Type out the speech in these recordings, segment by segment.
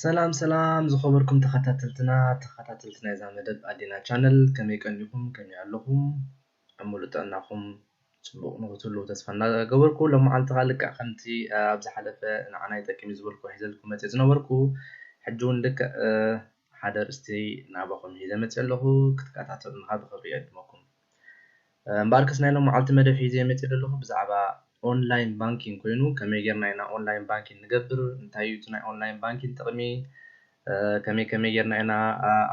ሰላም ሰላም ዝኸበርኩም ተኸታተልትና፣ ተኸታተልቲ ናይዛ መደብ ኣዴና ቻነል፣ ከመይ ቀኒኹም? ከመይ ኣለኹም? ኣብ ሙሉእ ጥዕናኹም ጽቡቕ ንኽትህልዉ ተስፋ እናገበርኩ፣ ሎም መዓልቲ ከኣ ልክዕ ከምቲ ኣብ ዝሓለፈ ንዓና ይጠቅም እዩ ዝበልኩ ሒዘልኩም መጽእ ዝነበርኩ፣ ሕጂ እውን ልክዕ ሓደ ኣርእስቲ ናባኹም ሒዘ መጽእ ኣለኹ፣ ክትከታተሉና ብኽብሪ ይዕድመኩም። እምበኣርከስ ናይ ሎም መዓልቲ መደብ ሒዘ መጽእ ዘለኹ ብዛዕባ ኦንላይን ባንኪንግ ኮይኑ፣ ከመይ ጌርና ኢና ኦንላይን ባንኪንግ ንገብር፣ እንታይ እዩ እቲ ናይ ኦንላይን ባንኪንግ ጥቕሚ፣ ከመይ ከመይ ጌርና ኢና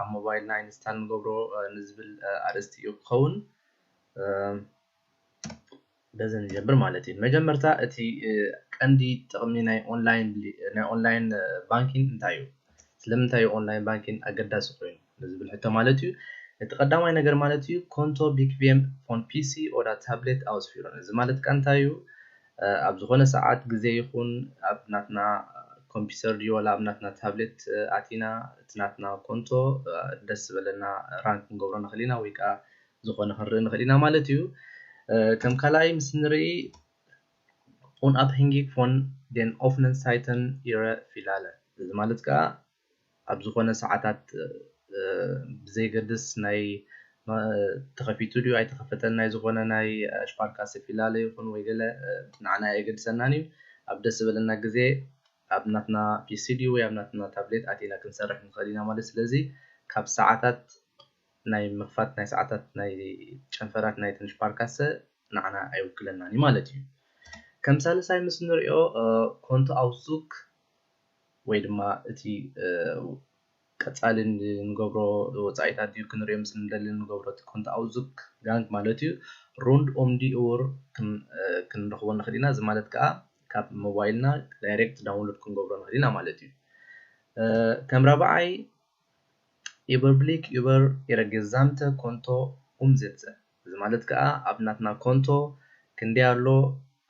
ኣብ ሞባይልና ኢንስታል ንገብሮ ንዝብል ኣርእስቲ እዩ ክኸውን። በዚ ንጀምር ማለት እዩ። መጀመርታ እቲ ቀንዲ ጥቕሚ ናይ ኦንላይን ባንኪንግ እንታይ እዩ? ስለምንታይ እዩ ኦንላይን ባንኪንግ ኣገዳሲ ኮይኑ ንዝብል ሕቶ ማለት እዩ። እቲ ቀዳማይ ነገር ማለት እዩ ኮንቶ ቢክቤም ፎን ፒሲ ኦዳ ታብሌት ኣውስፊሮን። እዚ ማለት ከ እንታይ እዩ? ኣብ ዝኾነ ሰዓት ግዜ ይኹን ኣብ ናትና ኮምፒውተር ድዩ ዋላ ኣብ ናትና ታብሌት ኣቲና እቲ ናትና ኮንቶ ደስ ዝበለና ራንክ ክንገብሮ ንኽእል ኢና ወይ ከዓ ዝኾነ ክንርኢ ንኽእል ኢና ማለት እዩ። ከም ካልኣይ ምስ ንርኢ ኡን ኣፕ ሂንጊክ ፎን ደን ኦፍነን ሳይተን ኢረ ፊላለ። እዚ ማለት ከዓ ኣብ ዝኾነ ሰዓታት ብዘይገድስ ናይ ተኸፊቱ ድዩ ኣይተኸፈተን ናይ ዝኾነ ናይ ሽፓርካሰ ፊላለ ይኹን ወይ ገለ ንዓና ኣየገድሰናን እዩ። ኣብ ደስ ዝበለና ግዜ ኣብ ናትና ፒሲ ድዩ ወይ ኣብ ናትና ታብሌት ኣቲና ክንሰርሕ ንኽእል ኢና ማለት። ስለዚ ካብ ሰዓታት ናይ ምኽፋት ናይ ሰዓታት ናይ ጨንፈራት ናይ ትንሽ ፓርካሰ ንዓና ኣይውክለናን እዩ ማለት እዩ። ከም ሳልሳይ ምስ ንሪኦ ኮንቶ ኣውሱክ ወይ ድማ እቲ ቀጻሊ ንገብሮ ወጻኢታት ድዩ ክንሪኦ ምስ ንደሊ ንገብሮ እቲ ኮንቶ ኣውሱክ ጋንግ ማለት እዩ። ሩንድ ኦም ዲ ኡር ክንረኽቦ ንኽእል ኢና። እዚ ማለት ከዓ ካብ ሞባይልና ዳይሬክት ዳውንሎድ ክንገብሮ ንኽእል ኢና ማለት እዩ። ከም ራብዓይ ኢበርብሊክ ዩበር ኢረ ገዛምተ ኮንቶ ኡምዜትዘ። እዚ ማለት ከዓ ኣብ ናትና ኮንቶ ክንደይ ኣሎ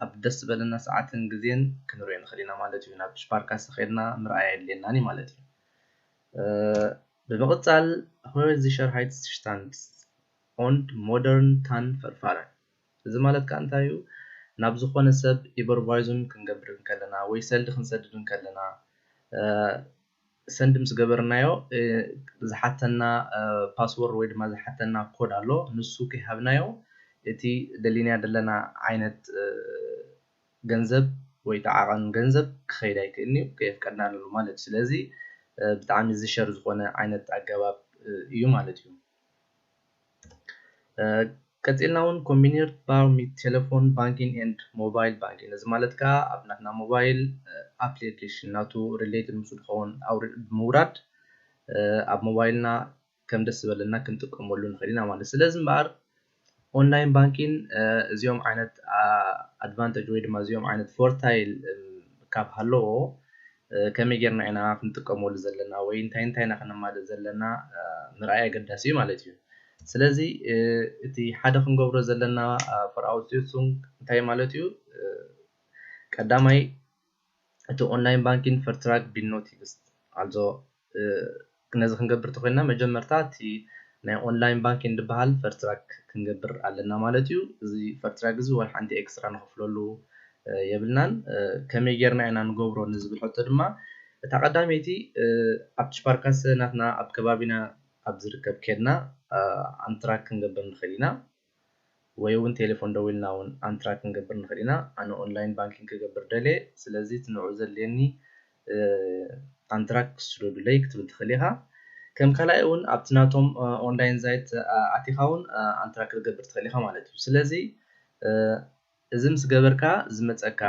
ኣብ ደስ ዝበለና ሰዓትን ግዜን ክንሪኦ ንኽእል ኢና ማለት እዩ። ናብ ሽፓርካሰ ከድና ምርኣይ ኣየድልየናን እዩ ማለት እዩ። ብምቕፃል ሆይዚሸር ሃይትስሽታንድ ኦንድ ሞደርን ታን ፈርፋረን። እዚ ማለት ከዓ እንታይ እዩ? ናብ ዝኾነ ሰብ ኢበርቫይዙን ክንገብር እንከለና ወይ ሰልዲ ክንሰድድ እንከለና ሰንድ ምስ ገበርናዮ ዝሓተና ፓስወርድ ወይ ድማ ዝሓተና ኮድ ኣሎ። ንሱ ከይሃብናዮ እቲ ደሊናዮ ዘለና ዓይነት ገንዘብ ወይ እቲ ዓቐን ገንዘብ ክኸይድ ኣይክእልን እዩ፣ ከየፍቀድናሉ ማለት እዩ። ስለዚ ብጣዕሚ ዝሸር ዝኾነ ዓይነት ኣገባብ እዩ ማለት እዩ። ቀፂልና እውን ኮምቢኒርድ ባር ሚት ቴሌፎን ባንኪንግ ኤንድ ሞባይል ባንኪንግ። እዚ ማለት ከዓ ኣብ ናትና ሞባይል ኣፕሊኬሽን ናቱ ሪሌትድ ምስ ዝኸውን ብምውራድ ኣብ ሞባይልና ከም ደስ ዝበለና ክንጥቀመሉ ንኽእል ኢና ማለት። ስለዚ እምበኣር ኦንላይን ባንኪንግ እዚኦም ዓይነት ኣድቫንቴጅ ወይ ድማ እዚኦም ዓይነት ፎርታይል ካብ ሃለዎ ከመይ ጌርና ኢና ክንጥቀመሉ ዘለና ወይ እንታይ እንታይ ኢና ከነማልእ ዘለና ምርኣይ ኣገዳሲ እዩ ማለት እዩ። ስለዚ እቲ ሓደ ክንገብሮ ዘለና ፈር ኣውትሱንግ እንታይ ማለት እዩ? ቀዳማይ እቲ ኦንላይን ባንኪንግ ፈርትራክ ቢኖቲግስት ኣልዞ ነዚ ክንገብር ተኮይንና መጀመርታ እቲ ናይ ኦንላይን ባንኪንግ ዝበሃል ፈርትራክ ክንገብር ኣለና ማለት እዩ። እዚ ፈርትራክ እዚ ወላ ሓንቲ ኤክስትራ ንኸፍለሉ የብልናን። ከመይ ጌርና ኢና ንገብሮ ንዝብል ሕቶ ድማ እታ ቀዳመይቲ ኣብቲ ሽፓርካሰ ናትና ኣብ ከባቢና ኣብ ዝርከብ ኬድና ኣንትራክ ክንገብር ንኽእል ኢና። ወይ እውን ቴሌፎን ደዊልና እውን ኣንትራክ ክንገብር ንኽእል ኢና። ኣነ ኦንላይን ባንኪንግ ክገብር ደልየ፣ ስለዚ እቲ ንዑ ዘድልየኒ ኣንትራክ ስደዱለይ ክትብል ትኽእል ኢኻ። ከም ካልኣይ እውን ኣብቲ ናቶም ኦንላይን ዛይት ኣቲኻ እውን ኣንትራክ ክትገብር ትኽእል ኢኻ ማለት እዩ። ስለዚ እዚ ምስ ገበርካ ዝመፀካ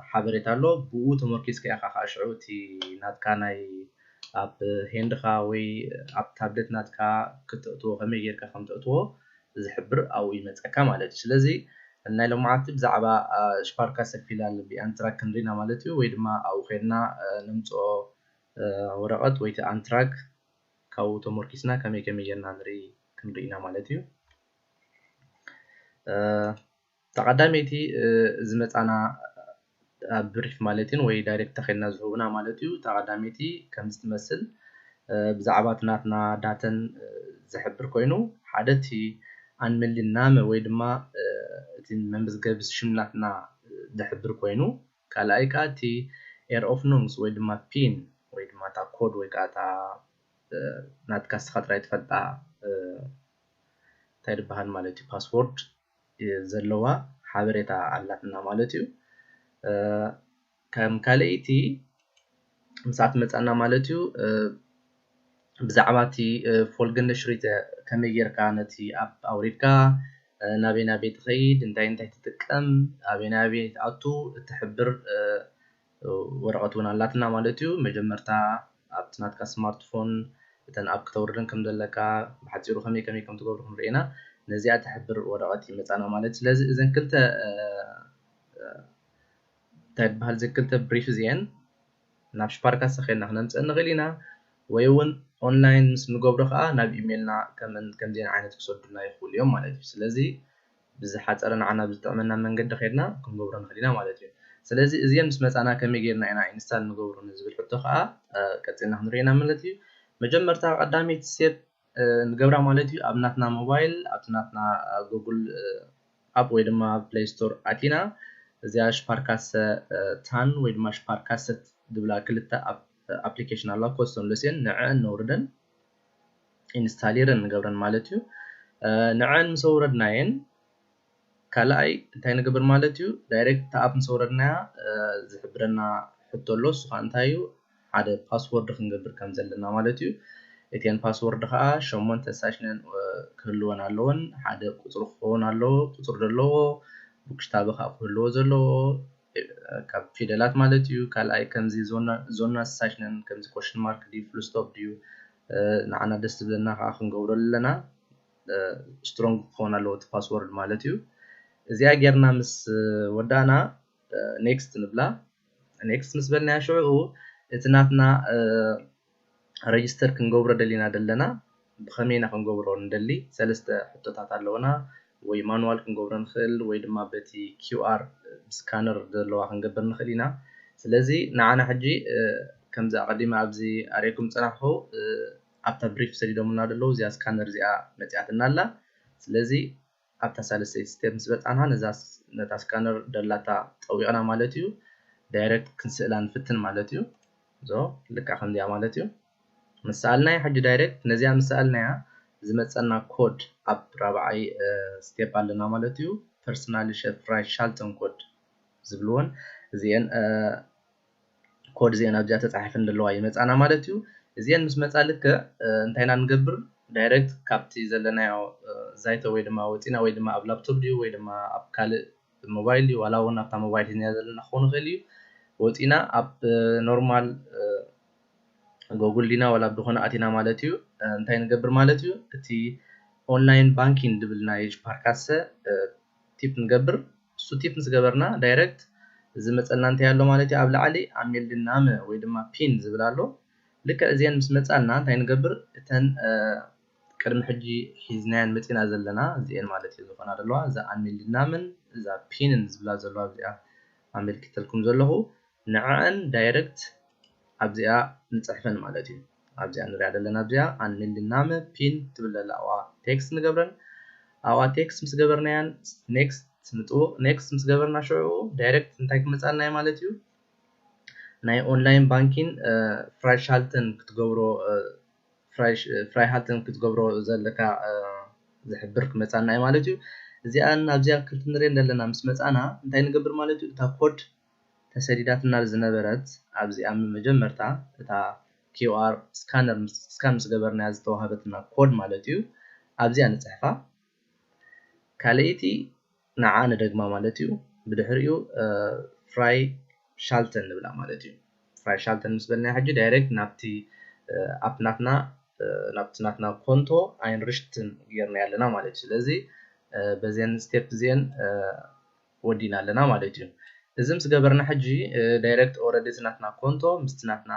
ሓበሬታ ኣሎ። ብኡ ተመርኪዝካ ኢኻ ከዓ ሽዑ እቲ ናትካ ናይ ኣብ ሄንድኻ ወይ ኣብ ታብሌት ናትካ ክተእትዎ ከመይ ጌርካ ከም ተእትዎ ዝሕብር ኣብኡ ይመፀካ ማለት እዩ። ስለዚ ናይ ሎማዓንቲ ብዛዕባ ሽፓርካ ሰፊላል ብኣንትራክ ክንሪና ማለት እዩ ወይ ድማ ኣብኡ ከድና ነምፅኦ ወረቐት ወይ ኣንትራክ ካብኡ ተመርኪስና ከመይ ከመይ ጌርና ንርኢ ክንርኢ ኢና ማለት እዩ። ተቐዳመይቲ ዝመፃና ብሪፍ ማለት እዩ ወይ ዳይሬክት ተኸልና ዝህቡና ማለት እዩ። ተቐዳመይቲ ከምዚ ትመስል ብዛዕባ እቲ ናትና ዳተን ዝሕብር ኮይኑ ሓደ እቲ ኣንመሊ ናመ ወይ ድማ እቲ መመዝገቢ ሽም ናትና ዝሕብር ኮይኑ ካልኣይ ከዓ እቲ ኤር ኦፍ ኖንግስ ወይ ድማ ፒን ወይ ድማ እታ ኮድ ወይ ከዓ እታ ናትካ ስኻ ጥራይ ትፈልጣ እንታይ ዝበሃል ማለት እዩ ፓስወርድ ዘለዋ ሓበሬታ ኣላትና ማለት እዩ። ከም ካልኣይቲ ምስኣ ትመፃና ማለት እዩ። ብዛዕባ እቲ ፎልገንደ ሽሪተ ከመይ ጌርካ ነቲ ኣፕ ኣውሪድካ ናበይ ናበይ ትኸይድ፣ እንታይ እንታይ ትጥቀም፣ ኣበይ ናበይ ትኣቱ እትሕብር ወረቐት እውን ኣላትና ማለት እዩ። መጀመርታ ኣብቲ ናትካ ስማርትፎን እተን ኣፕ ክተውርደን ከም ዘለካ፣ ብሓፂሩ ከመይ ከመይ ከም ትገብሩ ክንርኢ ኢና። ነዚኣ ትሕብር ወረቐት ይመፃና ማለት እዩ። ስለዚ እዘን ክልተ እንታይ ዝበሃል፣ እዘን ክልተ ብሪፍ እዚአን ናብ ሽፓርካሰ ከይድና ክነምፀእ ንኽእል ኢና፣ ወይ እውን ኦንላይን ምስ ንገብሮ ከዓ ናብ ኢሜይልና ከምዚአን ዓይነት ክሰዱልና ይኽእሉ እዮም ማለት እዩ። ስለዚ ብዝሓፀረ ንዓና ብዝጥዕመና መንገዲ ከይድና ክንገብሮ ንኽእል ኢና ማለት እዩ። ስለዚ እዚአን ምስ መፃና ከመይ ጌርና ኢና ኢንስታል ንገብሮ ንዝብል ሕቶ ከዓ ቀፂልና ክንሪኦ ኢና ማለት እዩ። መጀመርታ ቀዳመይቲ ስቴፕ ንገብራ ማለት እዩ። ኣብ ናትና ሞባይል ኣብቲ ናትና ጉግል ኣፕ ወይ ድማ ፕሌይ ስቶር ኣቲና እዚኣ ሽፓርካሰ ታን ወይ ድማ ሽፓርካሰት ዝብላ ክልተ ኣፕሊኬሽን ኣለዋ ኮስተም ለስየን ንዐን ነውርደን ኢንስታሊረን ንገብረን ማለት እዩ። ንዐን ምስ ኣውረድናየን ካልኣይ እንታይ ንገብር ማለት እዩ፣ ዳይሬክት እታ ኣፕ ምስ ኣውረድናያ ዝሕብረና ሕቶ ኣሎ። እሱ ከዓ እንታይ እዩ፣ ሓደ ፓስወርድ ክንገብር ከም ዘለና ማለት እዩ። እተን ፓስወርድ ከዓ ሸሞንተ ሳሽነን ክህልወን ኣለወን። ሓደ ቁፅሪ ክኸውን ኣለዎ፣ ቁፅሪ ዘለዎ ቡክሽታበ ከዓ ክህልዎ ዘለዎ ካብ ፊደላት ማለት እዩ። ካልኣይ ከምዚ ዞና ሳሽነን ከምዚ ኮሽን ማርክ ድዩ ፍሉስቶፕ ድዩ ንዓና ደስ ዝብለና ከዓ ክንገብሮ ኣለና። ስትሮንግ ክኸውን ኣለዎ እቲ ፓስወርድ ማለት እዩ። እዚኣ ጌርና ምስ ወዳእና ኔክስት ንብላ። ኔክስት ምስ በልናያ ሽዑ እቲ ናትና ረጅስተር ክንገብሮ ደሊና ደለና ብኸመይ ኢና ክንገብሮ ንደሊ ሰለስተ ሕቶታት ኣለውና። ወይ ማኑዋል ክንገብሮ ንኽእል ወይ ድማ በቲ ኪውኣር ስካነር ዘለዋ ክንገብር ንኽእል ኢና። ስለዚ ንዓና ሕጂ ከምዚ ኣቐዲመ ኣብዚ ኣርእየኩም ዝፀናሕኹ ኣብታ ብሪፍ ሰዲዶምና ደለዉ እዚኣ ስካነር እዚኣ መፂኣትና ኣላ። ስለዚ ኣብታ ሳልሰይቲ ስቴፕ ምስ በፃና ነዛ ነታ ስካነር ደላታ ጠዊቕና ማለት እዩ ዳይሬክት ክንስእላ ንፍትን ማለት እዩ። ዞ ልካ ከምዚኣ ማለት እዩ። ምስ ሰኣልናያ ሕጂ ዳይሬክት ነዚኣ ምስ ሰኣልናያ ዝመፀና ኮድ ኣብ ራብዓይ ስቴፕ ኣለና ማለት እዩ። ፐርሰናል ሸፍራይ ሻልተን ኮድ ዝብልዎን እዚአን ኮድ እዚአን ኣብዚኣ ተፃሒፈን ዘለዋ ይመፃና ማለት እዩ። እዚአን ምስ መፃ ልክዕ እንታይ ኢና ንገብር ዳይሬክት ካብቲ ዘለናዮ ዛይተ ወይ ድማ ወፂና ወይ ድማ ኣብ ላፕቶፕ ድዩ ወይ ድማ ኣብ ካልእ ሞባይል ድዩ ዋላ እውን ኣብታ ሞባይል ሒዝናያ ዘለና ክኸውን ይኽእል እዩ። ወፂና ኣብ ኖርማል ጎጉል ዲና ዋላ ብዝኾነ ኣቲና ማለት እዩ። እንታይ ንገብር ማለት እዩ፣ እቲ ኦንላይን ባንኪን ድብል ናይ ሽፓርካሰ ቲፕ ንገብር። እሱ ቲፕ ምስ ገበርና ዳይሬክት ዝመፀልና እንታይ ኣሎ ማለት እዩ፣ ኣብ ላዕሊ ኣሜልድናመ ወይ ድማ ፒን ዝብል ኣሎ። ልክዕ እዚአን ምስ መፃልና እንታይ ንገብር፣ እተን ቅድሚ ሕጂ ሒዝናየን መፂና ዘለና እዚአን ማለት እዩ ዝኾና ዘለዋ እዛ ኣሜልድናምን እዛ ፒንን ዝብላ ዘለዋ እዚኣ ኣመልኪተልኩም ዘለኹ ንዐዐን ዳይሬክት ኣብዚኣ ንፅሕፈን ማለት እዩ። ኣብዚኣ ንሪኣ ዘለና ኣብዚኣ ኣንሜልድናመ ፒን ትብል ዘላ ኣብኣ ቴክስት ንገብረን። ኣብኣ ቴክስት ምስ ገበርናያን ኔክስት ንጥውቕ። ኔክስት ምስ ገበርና ሽዑ ዳይሬክት እንታይ ክመፃልና እዩ ማለት እዩ፣ ናይ ኦንላይን ባንኪን ፍራይሻልተን ክትገብሮ ፍራይሃልተን ክትገብሮ ዘለካ ዝሕብር ክመፃና እዩ ማለት እዩ። እዚኣን ኣብዚኣ ክልተ ንሪኤን ዘለና ምስ መፃና እንታይ ንገብር ማለት እዩ፣ እታ ኮድ ተሰዲዳትና ዝነበረት ኣብዚኣ መጀመርታ እታ ኪውኣር ስካነር ስካን ምስ ገበርናያ ዝተዋሃበትና ኮድ ማለት እዩ ኣብዚኣ ንፅሕፋ። ካልኣይቲ ንዓ ንደግማ ማለት እዩ። ብድሕሪኡ ፍራይ ሻልተን ንብላ ማለት እዩ። ፍራይ ሻልተን ምስ በልና ሕጂ ዳይሬክት ናብቲ ኣፕ ናትና ናብቲ ናትና ኮንቶ ኣይንርሽትን ጌርና ኣለና ማለት እዩ። ስለዚ በዚአን ስቴፕ እዚአን ወዲና ኣለና ማለት እዩ። እዚ ምስ ገበርና ሕጂ ዳይሬክት ኦረዲ ናትና ኮንቶ ምስቲ ናትና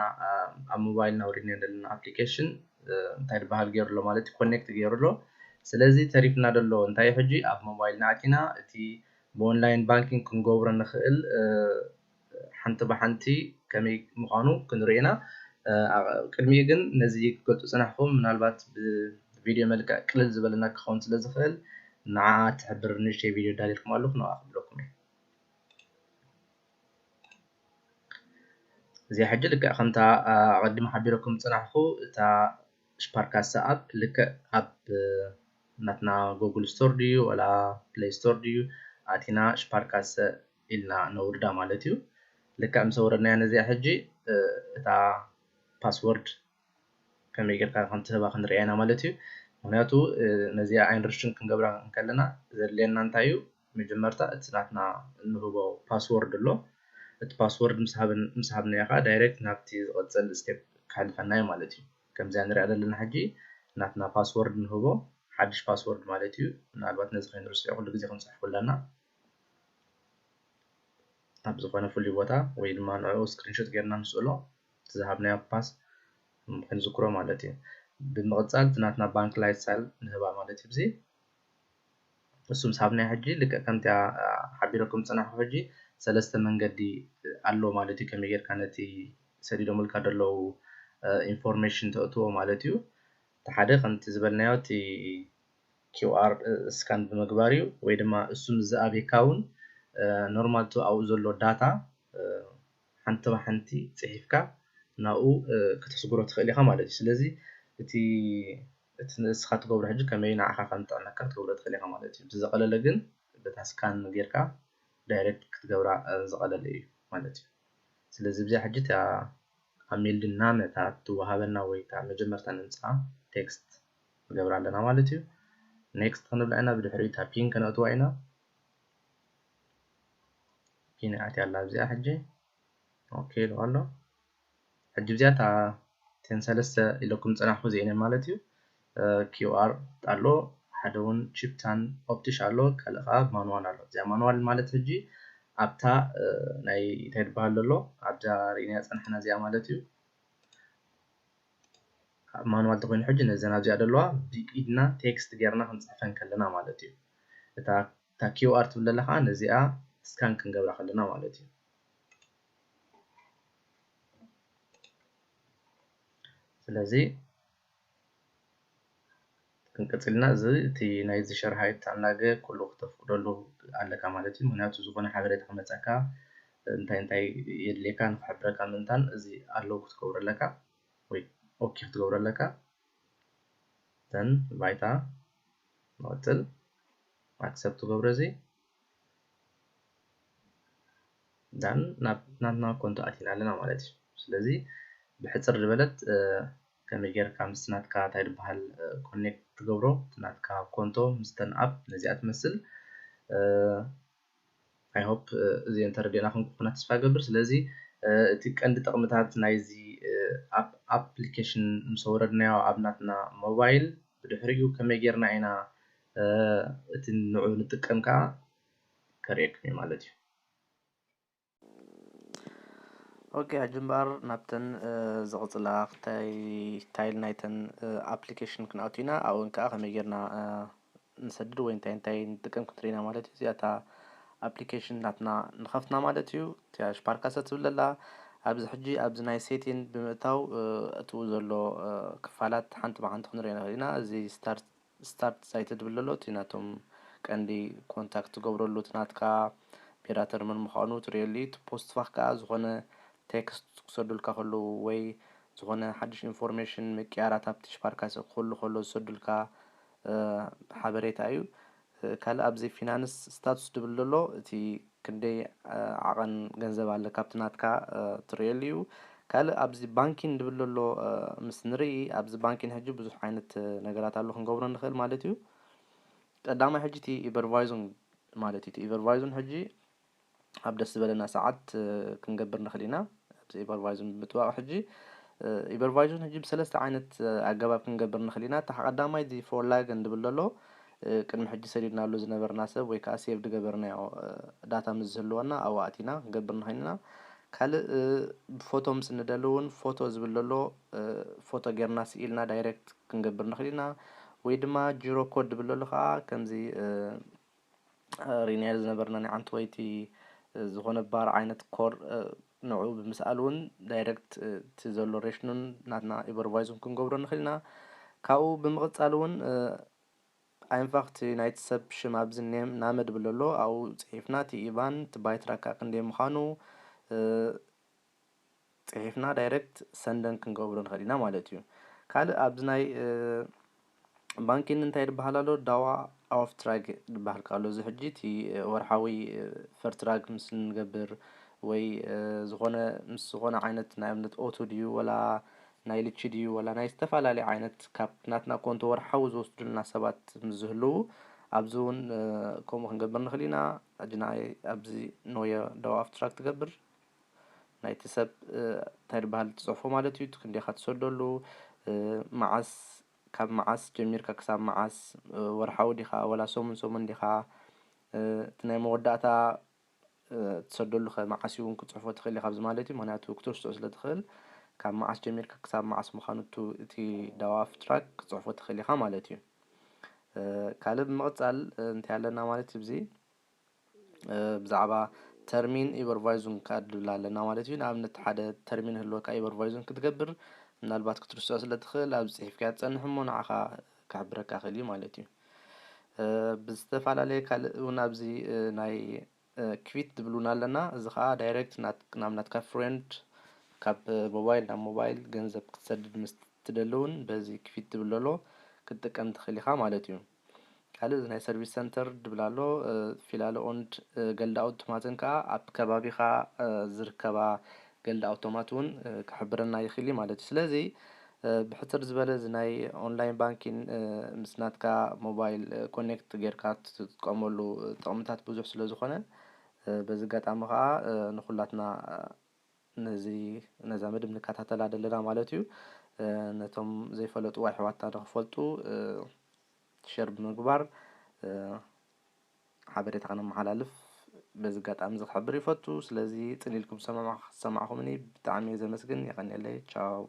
ኣብ ሞባይልና ወሪድና ዘለና ኣፕሊኬሽን እንታይ ዝበሃል ገይሩ ኣሎ ማለት እዩ፣ ኮኔክት ገይሩ ኣሎ። ስለዚ ተሪፍና ዘሎ እንታይ ሕጂ ኣብ ሞባይልና ኣቲና እቲ ብኦንላይን ባንኪንግ ክንገብሮ ንኽእል ሓንቲ ብሓንቲ ከመይ ምዃኑ ክንርኢ ኢና። ቅድሚኡ ግን ነዚ ክትገልፁ ፅናሕኩም ምናልባት ብቪድዮ መልክዕ ቅልል ዝበለና ክኸውን ስለ ዝኽእል ንዓ ትሕብር ንእሽተይ ቪድዮ ዳልየልኩም ኣለኹ ንዓ ክብለኩም እየ። እዚኣ ሕጂ ልክዕ ከምታ ኣቐዲመ ሓቢረኩም ዝጸናሕኩ እታ ስፓርካሰ ኣፕ ልክዕ ኣብ ናትና ጎግል ስቶር ድዩ ወላ ፕለይ ስቶር ድዩ ኣቲና ስፓርካሰ ኢልና ነውርዳ ማለት እዩ። ልክዕ ምስ ኣውረድናያ ነዚኣ ሕጂ እታ ፓስወርድ ከመይ ጌርካ ከም ትህባ ክንሪኣ ኢና ማለት እዩ። ምክንያቱ ነዚኣ ኣይንርሽን ክንገብራ እንከለና ዘድልየና እንታይ እዩ? መጀመርታ እቲ ናትና እንህቦ ፓስወርድ ኣሎ። እቲ ፓስወርድ ምስ ሃብናዮ ከዓ ዳይሬክት ናብቲ ዝቐፅል ስቴፕ ክሕልፈና እዩ ማለት እዩ። ከምዚኣ ንሪኣ ዘለና ሕጂ ናትና ፓስወርድ ንህቦ፣ ሓድሽ ፓስወርድ ማለት እዩ። ምናልባት ነዚ ከይንርስዖ ኩሉ ግዜ ክንፅሕፎ ኣለና። ኣብ ዝኾነ ፍሉይ ቦታ ወይ ድማ ንዕኡ ስክሪንሾት ጌርና ንስእሎ፣ እቲ ዝሃብናዮ ፓስ ክንዝክሮ ማለት እዩ። ብምቕፃል እቲ ናትና ባንክ ላይፍ ስታይል ንህባ ማለት እዩ። እዚ እሱ ምስ ሃብናዮ ሕጂ ልክዕ ከምቲ ሓቢረኩም ዝፀናሕኩ ሕጂ ሰለስተ መንገዲ ኣሎ ማለት እዩ። ከመይ ጌርካ ነቲ ሰዲዶምልካ ዘለዉ ኢንፎርሜሽን ተእትዎ ማለት እዩ። እቲ ሓደ ከምቲ ዝበልናዮ እቲ ኪው ኣር ስካን ብምግባር እዩ፣ ወይ ድማ እሱ ምስ ዝኣብየካ እውን ኖርማል እቲ ኣብኡ ዘሎ ዳታ ሓንቲ ብሓንቲ ፅሒፍካ ናብኡ ከተስግሮ ትኽእል ኢኻ ማለት እዩ። ስለዚ እቲ እቲ ንስኻ ትገብሮ ሕጂ ከመይ ንዓኻ ከም ዝጥዕመካ ክትገብሮ ትኽእል ኢኻ ማለት እዩ። ብዝቐለለ ግን በታ ስካን ጌርካ ዳይሬክት ክትገብራ ዝቐለለ እዩ ማለት እዩ። ስለዚ ብዚኣ ሕጂ እታ ኣብ ሜልዲ ናመ እታ ትወሃበና ወይ እታ መጀመርታ ነምፅኣ ቴክስት ንገብራ ኣለና ማለት እዩ። ኔክስት ክንብላ ኢና። ብድሕሪኡ እታ ፒን ከነእትዋ ኢና። ፒን ኣትያ ኣላ ኣብዚኣ ሕጂ። ኦኬ ኢሉ ኣሎ። ሕጂ ብዚኣ እታ እተን ሰለስተ ኢለኩም ዝፀናሕኩ እዚአን እየን ማለት እዩ። ኪው ኣር ኣሎ፣ ሓደ እውን ቺፕታን ኦፕቲሽ ኣሎ፣ ካልእ ከዓ ማኑዋል ኣሎ። እዚኣ ማኑዋል ማለት ሕጂ ኣብታ ናይ እንታይ ዝበሃል ዘሎ ኣብዛ ርኢናያ ፀናሕና እዚኣ ማለት እዩ። ማኑዋል ተኮይኑ ሕጂ ነዘን ኣብዚኣ ዘለዋ ብኢድና ቴክስት ጌርና ክንፅሕፈን ከለና ማለት እዩ። እታ ኪው ኣር ትብል ዘለካ ነዚኣ ስካን ክንገብራ ከለና ማለት እዩ። ስለዚ ክንቀፅልና እዚ እቲ ናይዚ ሸርሃይት ኣናገ ኩሉ ክተፍቅደሉ ኣለካ ማለት እዩ። ምክንያቱ ዝኾነ ሓበሬታ ክመፀካ እንታይ እንታይ የድልየካ ንክሕብረካ ምእንታን እዚ ኣለዉ ክትገብሮ ኣለካ ወይ ኦኬ ክትገብሮ ኣለካ። ዘን ባይታ ንቐፅል ኣክሰፕት ትገብሮ እዚ ዳን ናብ ናትና ኮንቶ ኣቲና ኣለና ማለት እዩ። ስለዚ ብሕፅር ዝበለት ከመይ ጌርካ ምስ ናትካ እንታይ ዝበሃል ኮኔክት ትገብሮ ናትካ ኮንቶ ምስተን ኣፕ ነዚኣ ትመስል። I hope እዚአን ተረዲእና ክንኩና ተስፋ ገብር። ስለዚ እቲ ቀንዲ ጥቕምታት ናይዚ ኣፕሊኬሽን ምስ ኣውረድናዮ ኣብ ናትና ሞባይል ብድሕሪኡ ከመይ ጌርና ኢና እቲ ንዑ ንጥቀም ከዓ ከርእየኩም እዩ ማለት እዩ። ኦኬ፣ ሕጂ እምበኣር ናብተን ዝቕፅላ ክታይ ስታይል ናይተን ኣፕሊኬሽን ክንኣቱ ኢና። ኣብኡን ከዓ ከመይ ጌርና ንሰድድ ወይ እንታይ እንታይ ንጥቀም ክንርኢ ኢና ማለት እዩ። እዚኣ እታ ኣፕሊኬሽን ናትና ንኸፍትና ማለት እዩ። እቲኣ ሽፓርካሰ ትብል ዘላ ኣብዚ ሕጂ ኣብዚ ናይ ሴቲን ብምእታው እትኡ ዘሎ ክፋላት ሓንቲ ብሓንቲ ክንርኢ ንኽእል ኢና። እዚ ስታርት ስታርት ሳይት ድብል ኣሎ እቲ ናቶም ቀንዲ ኮንታክት ትገብረሉ እቲ ናትካ ፔራተር መን ምዃኑ ትርእየሉ እዩ። እቲ ፖስት ፋክ ከዓ ዝኾነ ቴክስት ክሰዱልካ ከለዉ ወይ ዝኾነ ሓድሽ ኢንፎርሜሽን ምቅያራት ኣብቲ ሽፓርካሰ ክህሉ ከሎ ዝሰዱልካ ሓበሬታ እዩ። ካልእ ኣብዚ ፊናንስ ስታቱስ ድብል ዘሎ እቲ ክንደይ ዓቐን ገንዘብ ኣለካ ኣብቲ ናትካ ትርእየሉ እዩ። ካልእ ኣብዚ ባንኪን ድብል ዘሎ ምስ ንርኢ ኣብዚ ባንኪን ሕጂ ብዙሕ ዓይነት ነገራት ኣሎ ክንገብሮ ንኽእል ማለት እዩ። ቀዳማይ ሕጂ እቲ ኢቨርቫይዞን ማለት እዩ። እቲ ኢቨርቫይዞን ሕጂ ኣብ ደስ ዝበለና ሰዓት ክንገብር ንኽእል ኢና። ኣብዚ ኢቨርቫይዞን ብምጥዋቕ ሕጂ ኢቨርቫይዞን ሕጂ ብሰለስተ ዓይነት ኣገባብ ክንገብር ንኽእል ኢና። እቲ ቀዳማይ እዚ ፎር ላገን ድብል ዘሎ ቅድሚ ሕጂ ሰዲድናሉ ዝነበርና ሰብ ወይ ከዓ ሴቭ ድገበርናዮ ዳታ ምስ ዝህልወና ኣብኡ ኣቲና ክንገብር ንኽእል ኢና። ካልእ ብፎቶ ምስ እንደሊ እውን ፎቶ ዝብል ዘሎ ፎቶ ጌርና ስኢልና ዳይሬክት ክንገብር ንኽእል ኢና። ወይ ድማ ጂሮ ኮድ ድብል ዘሎ ከዓ ከምዚ ሪናዮ ዝነበርና ናይ ዓንተወይቲ ዝኾነ ባር ዓይነት ኮድ ንዑ ብምስኣል እውን ዳይሬክት እቲ ዘሎ ሬሽኑን ናትና ኢቨርቫይዙን ክንገብሮ ንኽእል ኢና። ካብኡ ብምቕፃል እውን ኣይንፋኽቲ ናይቲ ሰብ ሽም ኣብዚ ኔም ናመ ድብል ኣሎ ኣብኡ ፅሒፍና እቲ ኢቫን እቲ ባይትራካ ክንደይ ምዃኑ ፅሒፍና ዳይሬክት ሰንደን ክንገብሮ ንኽእል ኢና ማለት እዩ። ካልእ ኣብዚ ናይ ባንኪን እንታይ ዝበሃል ኣሎ? ዳዋ ኣውፍትራግ ዝበሃል ኣሎ። እዚ ሕጂ እቲ ወርሓዊ ፈርትራግ ምስ እንገብር ወይ ዝኾነ ምስ ዝኾነ ዓይነት ናይ ኣብነት ኦቱ ድዩ ወላ ናይ ልቺ ድዩ ወላ ናይ ዝተፈላለየ ዓይነት ካብ ናትና ኮንቶ ወርሓዊ ዝወስዱልና ሰባት ምስ ዝህልዉ ኣብዚ እውን ከምኡ ክንገብር ንኽእል ኢና። ሕጂ ንኣይ ኣብዚ ኖየ ዳዋ ኣውፍትራግ ትገብር ናይቲ ሰብ እንታይ ዝበሃል ትፅሕፎ ማለት እዩ። ክንደኻ ትሰደሉ መዓስ ካብ መዓስ ጀሚርካ ክሳብ መዓስ ወርሓዊ ዲኻ ወላ ሰሙን ሰሙን ዲኻ እቲ ናይ መወዳእታ ትሰደሉ ከ መዓስ እውን ክትፅሕፎ ትኽእል ኢኻ ኣብዚ ማለት እዩ። ምክንያቱ ክትርስዖ ስለ ትኽእል ካብ መዓስ ጀሚርካ ክሳብ መዓስ ምዃኑ እቲ ዳዋ ኣውፍትራግ ክትፅሕፎ ትኽእል ኢኻ ማለት እዩ። ካልእ ብምቕፃል እንታይ ኣለና ማለት እዩ። ብዚ ብዛዕባ ተርሚን ኢበርቫይዙን ከኣ ድብል ኣለና ማለት እዩ። ንኣብነት ሓደ ተርሚን ህልወካ ኢበርቫይዙን ክትገብር ምናልባት ክትርስዖ ስለ ትኽእል ኣብዚ ፅሒፍካያ ትፀንሕ እሞ ንዓኻ ክሕብረካ ክእል እዩ ማለት እዩ። ብዝተፈላለየ ካልእ እውን ኣብዚ ናይ ክዊት ድብል እውን ኣለና። እዚ ከዓ ዳይሬክት ናብ ናትካ ፍሬንድ ካብ ሞባይል ናብ ሞባይል ገንዘብ ክትሰድድ ምስ ትደሊ እውን በዚ ክዊት ድብል ዘሎ ክትጥቀም ትኽእል ኢኻ ማለት እዩ። ካልእ ናይ ሰርቪስ ሰንተር ድብል ኣሎ። ፊላለ ኦንድ ገልዳ ኣውቶማትን ከዓ ኣብ ከባቢኻ ዝርከባ ገልዳ ኣውቶማት እውን ክሕብረና ይኽእል ማለት እዩ። ስለዚ ብሕፅር ዝበለ እዚ ናይ ኦንላይን ባንኪን ምስ ናትካ ሞባይል ኮኔክት ጌርካ ትጥቀመሉ ጥቕምታት ብዙሕ ስለ ዝኾነ በዚ ኣጋጣሚ ከዓ ንኩላትና ነዚ ነዛ መድብ ንከታተላ ዘለና ማለት እዩ። ነቶም ዘይፈለጡ ኣሕዋትና ንክፈልጡ ሸር ብምግባር ሓበሬታ ከነመሓላልፍ በዚ ኣጋጣሚ እዚ ክሕብር ይፈቱ። ስለዚ ፅን ኢልኩም ዝሰማዕኩምኒ ብጣዕሚ እየ ዘመስግን። የቐንየለይ። ቻው።